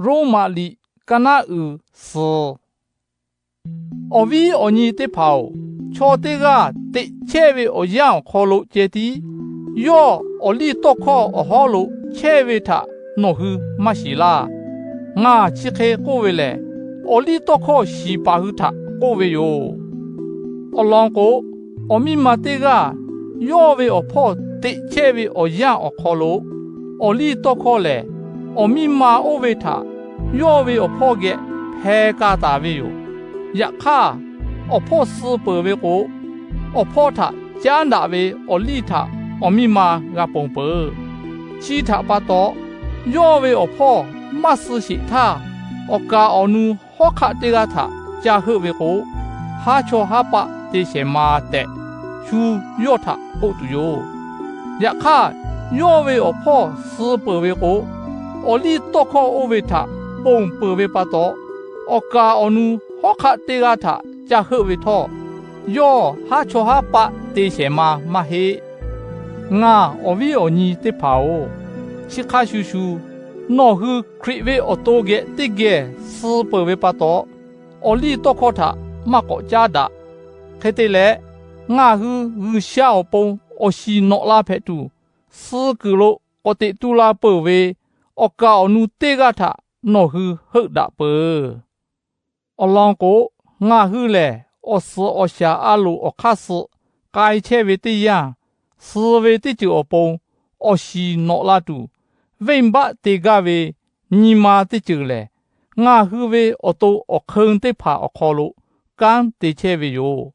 Roˉmaꞈ liꞈ kaˇ naˉ uiˍ suhˍ. Awˬ viˉ awˬ nyi teˇ hpaˍ-oˬ, chaw teˇ g'aˇ teꞈ chehˇ ve awˬ yanˇ awˬ hk'aw lo ceh tiˉ yawˇ awˬ liˇ tawˇ hkawˇ awˬ hawˉ lo chehˇ ve htaꞈ nawˬ hui maˇ shiˍ laˇ. Ngaˬ chi hk'e k'oˆ ve lehˬ, awˬ liˇ tawˇ hkawˇ shiˍ paˍ hui htaꞈ k'oˆ ve yoˬ. Awˬ lawn k'o, awˬ miˇ ma teˇ g'aˇ yawˇ ve awˬ hpawˇ teꞈ chehˇ ve awˬ yanˇ awˬ hk'aw lo, awˬ liˇ tawˇ hkawˇ lehˬ, awˬ miˇ ma oˇ ve htaꞈ yawˇ ve awˬ hpawˇ geh hpeh ka taˍ ve yoˬ. Yaꞈ hk'aˇ, awˬ hpawˇ suh peuˬ ve k'o, awˬ hpawˇ htaꞈ caˉ daꞈ ve awˬ liˇ htaꞈ awˬ miˇ ma g'a ponˬ peuˬ. Chi htaꞈ pa taw, yawˇ ve awˬ hpawˇ maˇ suh sheˍ htaˇ, awˬ kaˍ awˬ nu hawˉ hk'aˆ teˇ g'aˇ htaꞈ ca heuˆ ve k'o, haˉ chawˇ haˉ paˆ te shehˍ ma tehꞈ, shu yawˇ htaꞈ k'oˆ tuˬ yoˬ. Yaꞈ hk'aˇ, yawˇ ve awˬ hpawˇ suh peuˬ ve k'o, awˬ liˇ tawˇ hkawˇ oˇ ve htaꞈ ponˬ peuˬ ve pa taw, awˬ kaˍ awˬ nu hawˉ hk'aˆ teˇ g'aˇ htaꞈ ca heuˆ ve htawˇ, yawˇ haˉ chawˇ haˉ paˆ te shehˍ ma maˇ heˆ. Ngaˬ awˬ viˉ awˬ nyi teˇ hpaˍ-oˬ, chi hk'a shuˍ shuˍ, nawˬ hui Hkriꞈ ve awˬ to geh teˇ geh suh peuˬ ve pa taw, awˬ liˇ tawˇ hkawˇ htaꞈ maˇ k'awꞈ caˉ daꞈ. Hk'e te leh, ngaˬ hui G'uiˬsha awˬ pon awˬ shiˍ nawꞈ la hpehꞈ tuˬ, suh kuiˬ lo k'awꞈ teꞈ tu la peuˬ ve awˬ kaˍ awˬ nu teˇ g'aˇ htaꞈ nawˬ hui heuˆ daꞈ peuˬ. Awˬ lawn k'o, ngaˬ hui lehˬ awˬ suhˍ awˬ shaˍ a loˍ awˬ hk'aˇ suh k'ai chehˇ ve teˇ yanˇ, suh ve teˇ ceuˬ awˬ pon awˬ shiˍ nawꞈ la tuˬ, venˇbaˆ te gaˇ ve nyi ma teˇ ceuˬ lehˬ, ngaˬ hui ve awˬ to awˬ hk'eun teˇ hpaˍ awˬ hk'aw lo kanˉ te chehˇ ve yoˬ.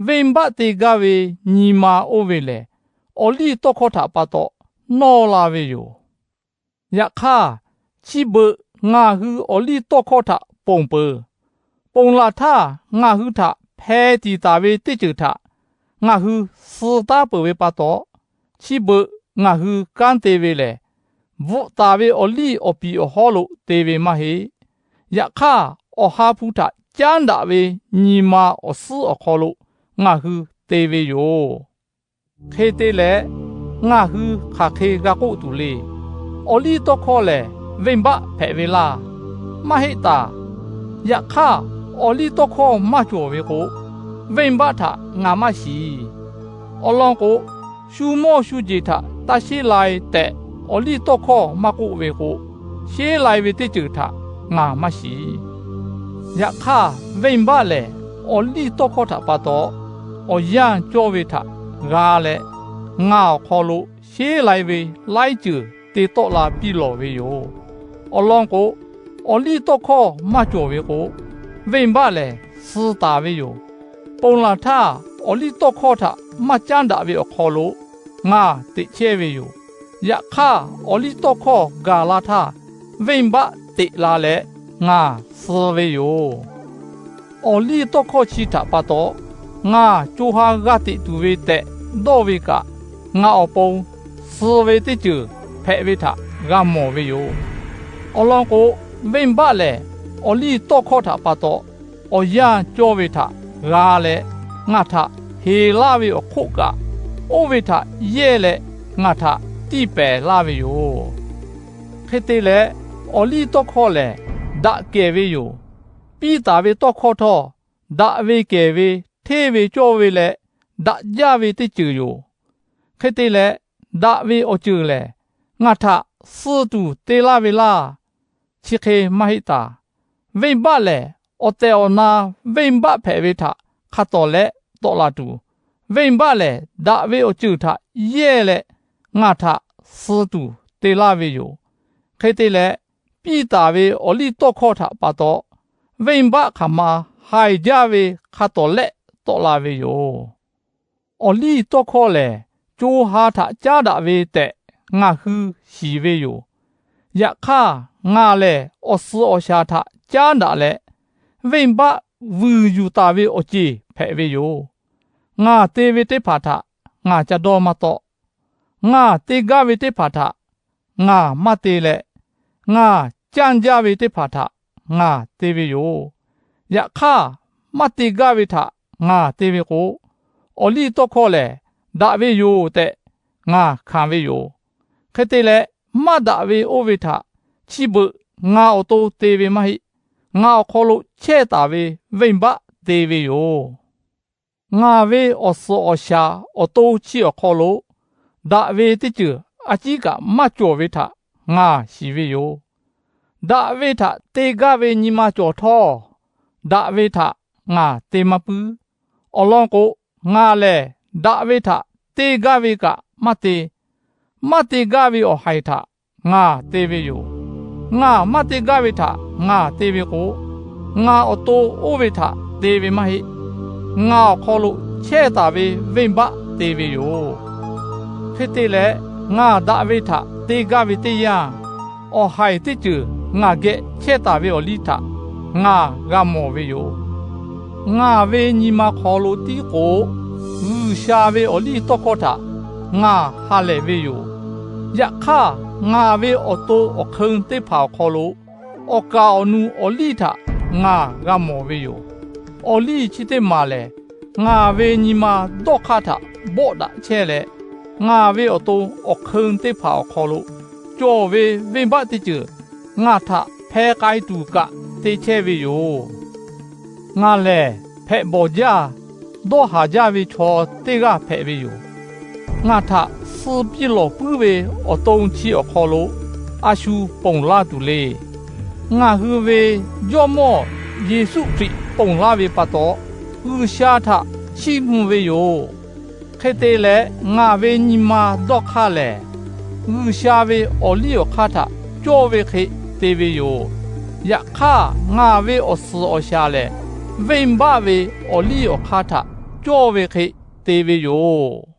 Venˇbaˆ te gaˇ ve nyi ma oˇ ve lehˬ, awˬ liˇ tawˇ hkawˇ htaꞈ pa taw nawˇ la ve yoˬ. Yaꞈ hk'aˇ, chi beuꞈ ngaˬ hui awˬ liˇ tawˇ hkawˇ htaꞈ ponˬ peuˬ. Ponˬ laˬ htaˇ, ngaˬ hui htaꞈ hpeh tiˍ taˍ ve teˇ ceuˬ htaꞈ ngaˬ hui suh taˉ peuˬ ve pa taw, chi beuꞈ ngaˬ hui kanˉ te ve lehˬ, bvuhꞈ taˍ ve awˬ liˇ awˬ piˍ awˬ hawˉ lo te ve maˇ heˆ. Yaꞈ hk'aˇ, awˬ ha hpu htaꞈ caˉ daꞈ ve nyi ma awˬ suhˉ awˬ hk'aw lo ngaˬ hui te ve yoˬ. Hk'e te leh, ngaˬ hui hk'aˬ hk'e g'a k'oˆ tuˬ le. Awˬ liˇ tawˇ hkawˇ lehˬ, venˇbaˆ hpehꞈ ve laˇ. Maˇ heˆ taˍ. Yaꞈ hk'aˇ, awˬ liˇ tawˇ hkawˇ maˇ cawˬ ve k'o, venˇbaˆ htaꞈ ngaˬ maˇ shiˍ. Awˬ lawn k'o, shu mawˇ shu jeˬ htaꞈ taˇ sheˉ lai tehꞈ awˬ liˇ tawˇ hkawˇ maˇ k'oˆ ve k'o, sheˉ lai ve teˇ ceuˬ htaꞈ ngaˬ maˇ shiˍ. Yaꞈ hk'aˇ, venˇbaˆ lehˬ awˬ liˇ tawˇ hkawˇ htaꞈ pa taw awˬ yanˇ cawˇ ve htaꞈ g'a leh, ngaˬ awˬ hk'aw lo sheˉ lai ve laiˉ ceuˬ te tawˆ la piˇ lawˬ ve yoˬ. Awˬ lawn k'o, awˬ liˇ tawˇ hkawˇ maˇ cawˬ ve k'o, venˇbaˆ lehˬ suh taˍ ve yoˬ. Ponˬ laˬ htaˇ, awˬ liˇ tawˇ hkawˇ htaꞈ maˇ caˉ daꞈ ve awˬ hk'aw lo ngaˬ teꞈ chehˇ ve yoˬ. Yaꞈ hk'aˇ, awˬ liˇ tawˇ hkawˇ gaˬ la htaˇ, venˇbaˆ teꞈ la leh ngaˬ suh ve yoˬ. Awˬ liˇ tawˇ hkawˇ chi htaꞈ pa taw ngaˬ co ha g'a teꞈ tuˬ ve tehꞈ dawˇ ve kaꞈ, ngaˬ awˬ pon suh ve teˇ ceuˬ hpehꞈ ve htaꞈ g'a mawˬ ve yoˬ. Awˬ lawn k'o, venˇbaˆ lehˬ awˬ liˇ tawˇ hkawˇ htaꞈ pa taw awˬ yanˇ cawˇ ve htaꞈ g'a leh, ngaˬ htaꞈ heˍ laˇ ve awˬ hk'oˆ kaꞈ, oˇ ve htaꞈ yehˇ leh ngaˬ htaꞈ tiˇ pehˍ laˇ ve yoˬ. Hk'e te leh, awˬ liˇ tawˇ hkawˇ lehˬ daꞈ kehˬ ve yoˬ. Piˇ taˍ ve tawˇ hkawˇ htawˇ, daꞈ ve kehˬ ve hteˇ ve cawˇ ve leh daꞈ jaˇ ve teˇ ceuˬ yoˬ. Hk'e te leh, daꞈ ve awˬ ceuˬ lehˬ, ngaˬ htaꞈ suh tuˬ te laˇ ve laˇ. Chi hk'e maˇ heˆ taˍ. Venˇbaˆ lehˬ, awˬ tehˬ awˬ na venˇbaˆ hpehꞈ ve htaꞈ hk'a tawˍ lehˆ tawˆ la tuˬ, venˇbaˆ lehˬ daꞈ ve awˬ ceuˬ htaꞈ yehˇ leh ngaˬ htaꞈ suh tuˬ te laˇ ve yoˬ. Hk'e te leh, piˇ taˍ ve awˬ liˇ tawˇ hkawˇ htaꞈ pa taw, venˇbaˆ hk'aˬ ma haiˬ jaˇ ve hk'a tawˍ lehˆ tawˆ la ve yoˬ. Awˬ liˇ tawˇ hkawˇ lehˬ, co ha htaꞈ caˉ daꞈ ve tehꞈ ngaˬ hui shiˍ ve yoˬ. Yaꞈ hk'aˇ, ngaˬ lehˬ awˬ suhˍ awˬ shaˍ htaꞈ caˉ daꞈ leh, venˇbaˆ vuiˬ yuˬ taˍ ve awˬ ceˬ hpehꞈ ve yoˬ. Ngaˬ te ve teˇ hpaˍ htaꞈ ngaˬ ca dawˇ maˇ tawˆ. Ngaˬ te gaˇ ve teˇ hpaˍ htaꞈ ngaˬ maˇ te leh, ngaˬ canˇ jaˇ ve teˇ hpaˍ htaꞈ ngaˬ te ve yoˬ. Yaꞈ hk'aˇ, maˇ te gaˇ ve htaꞈ ngaˬ te ve k'o, awˬ liˇ tawˇ hkawˇ lehˬ daꞈ ve yoˬ tehꞈ ngaˬ hkanˍ ve yoˬ. Hk'e te leh, maˇ daꞈ ve oˇ ve htaꞈ chi beuꞈ ngaˬ awˬ to te ve maˇ heˆ. Ngaˬ awˬ hk'aw lo chehˇ taˍ ve venˇ baˆ te ve yoˬ. Ngaˬ ve awˬ suhˍ awˬ shaˍ awˬ to chi awˬ hk'aw lo daꞈ ve teˇ ceuˬ a ciˉ kaꞈ maˇ cawˬ ve htaꞈ ngaˬ shiˍ ve yoˬ. Daꞈ ve htaꞈ te gaˇ ve nyi ma cawˬ htawˇ, daꞈ ve htaꞈ ngaˬ te maˇ puiˉ. Awˬ lawn k'o, ngaˬ lehˬ daꞈ ve htaꞈ te gaˇ ve kaꞈ maˇ te. Maˇ te gaˇ ve awˬ haiˬ htaꞈ ngaˬ te ve yoˬ. Ngaˬ maˇ te gaˇ ve htaꞈ ngaˬ te ve k'o, ngaˬ awˬ to oˇ ve htaꞈ te ve maˇ heˆ. Ngaˬ awˬ hk'aw lo chehˇ taˍ ve venˇ baˆ te ve yoˬ. Hk'e te leh, ngaˬ daꞈ ve htaꞈ te gaˇ ve teˇ yanˇ, awˬ haiˬ teˇ ceuˬ ngaˬ geh chehˇ taˍ ve awˬ liˇ htaꞈ ngaˬ g'a mawˬ ve yoˬ. Ngaˬ ve nyi ma hk'aw lo tiˉ k'o, G'uiˬsha ve awˬ liˇ tawˇ hkawˇ htaꞈ ngaˬ ha lehˬ ve yoˬ. Yaꞈ hk'aˇ, ngaˬ ve awˬ to awˬ hk'eun teˇ hpaˍ awˬ hk'aw lo awˬ kaˍ awˬ nu awˬ liˇ htaꞈ ngaˬ g'a mawˬ ve yoˬ. Awˬ liˇ chi teˇ maˬ lehˬ, ngaˬ ve nyi ma dawˇ hk'aˇ htaꞈ bawˆ daꞈ chehˇ leh, ngaˬ ve awˬ to awˬ hk'eun teˇ hpaˍ awˬ hk'aw lo cawˬ ve venˇ baˆ teˇ ceuˬ ngaˬ htaꞈ hpeh k'ai tuˬ kaꞈ te chehˇ ve yoˬ. Ngaˬ lehˬ, hpehꞈ bawˬ jaˇ, dawˇ haˍ jaˇ ve chaw teˇ g'aˇ hpehꞈ ve yoˬ. Ngaˬ htaꞈ suh piˇ lawˬ puiˉ ve awˬ to chi awˬ hk'aw lo a shu ponˬ laˇ tuˬ le. Ngaˬ hui ve Jawˇmawˇ Yeˍsuˆ Hkriꞈ ponˬ laˇ ve pa taw, G'uiˬsha htaꞈ chiˇ mvuh ve yoˬ. Hk'e te leh, ngaˬ ve nyi ma dawˇ hk'aˇ lehˬ, G'uiˬsha ve awˬ liˇ awˬ hk'aˇ htaꞈ cawˇ ve hk'e te ve yoˬ. Yaꞈ hk'aˇ, ngaˬ ve awˬ suhˍ awˬ shaˍ lehˬ, venˇ baˆ ve awˬ liˇ awˬ hk'aˇ htaꞈ cawˇ ve hk'e te ve yoˬ.